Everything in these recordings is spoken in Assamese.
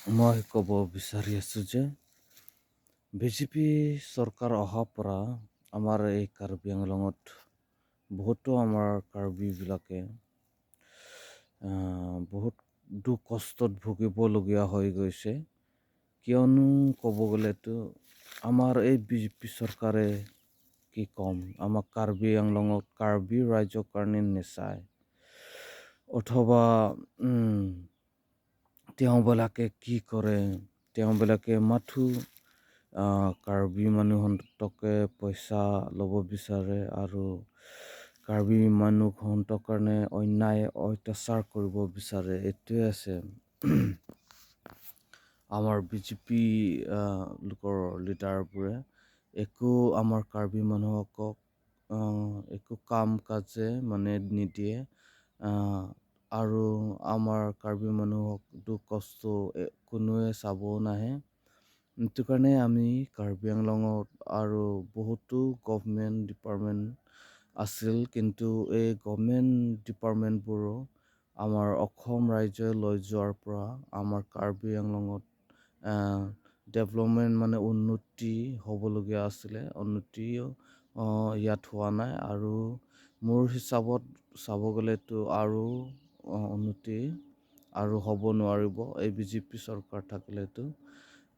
মই ক'ব বিচাৰি আছোঁ যে বিজেপি চৰকাৰ অহাৰ পৰা আমাৰ এই কাৰ্বি আংলঙত বহুতো আমাৰ কাৰ্বিবিলাকে বহুত দুখ কষ্টত ভুগিবলগীয়া হৈ গৈছে। কিয়নো ক'ব গ'লেতো আমাৰ এই বিজেপি চৰকাৰে, কি ক'ম, আমাক কাৰ্বি আংলঙত কাৰ্বি ৰাইজৰ কাৰণে নেচায় অথবা তেওঁবিলাকে কি কৰে, তেওঁবিলাকে মাথো কাৰ্বি মানুহহঁতকে পইচা ল'ব বিচাৰে আৰু কাৰ্বি মানুহহঁতৰ কাৰণে অন্যায় অত্যাচাৰ কৰিব বিচাৰে। এইটোৱে আছে আমাৰ বিজেপি লোকৰ লিডাৰবোৰে। একো আমাৰ কাৰ্বি মানুহক একো কাম কাজে মানে নিদিয়ে আৰু আমাৰ কাৰ্বি মানুহক দুখ কষ্ট কোনোৱে চাবও নাহে। সেইটো কাৰণে আমি কাৰ্বি আংলঙত আৰু বহুতো গভমেণ্ট ডিপাৰ্টমেণ্ট আছিল, কিন্তু এই গভমেণ্ট ডিপাৰ্টমেণ্টবোৰো আমাৰ অসম ৰাজ্যই লৈ যোৱাৰ পৰা আমাৰ কাৰ্বি আংলঙত ডেভেলপমেণ্ট মানে উন্নতি হ'বলগীয়া আছিলে, উন্নতিও ইয়াত হোৱা নাই। আৰু মোৰ হিচাপত চাব গ'লেতো আৰু উন্নতি আৰু হ'ব নোৱাৰিব এই বিজেপি চৰকাৰ থাকিলেতো,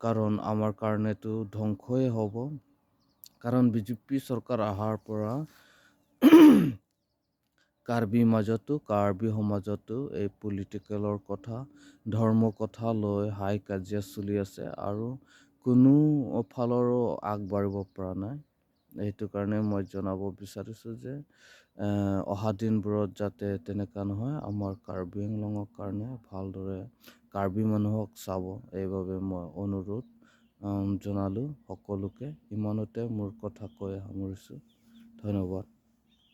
কাৰণ আমাৰ কাৰণেতো ধ্বংসই হ'ব। কাৰণ বিজেপি চৰকাৰ অহাৰ পৰা কাৰ্বি মাজতো, কাৰ্বি সমাজতো এই পলিটিকেলৰ কথা, ধৰ্ম কথা লৈ হাই কাজিয়া চলি আছে আৰু কোনো ফালৰো আগবাঢ়িব পৰা নাই। সেইটো কাৰণে মই জনাব বিচাৰিছোঁ যে অহা দিনবোৰত যাতে তেনেকুৱা নহয়, আমাৰ কাৰ্বি আংলঙৰ কাৰণে ভালদৰে কাৰ্বি মানুহক চাব, এইবাবে মই অনুৰোধ জনালোঁ সকলোকে। ইমানতে মোৰ কথা কৈ সামৰিছোঁ। ধন্যবাদ।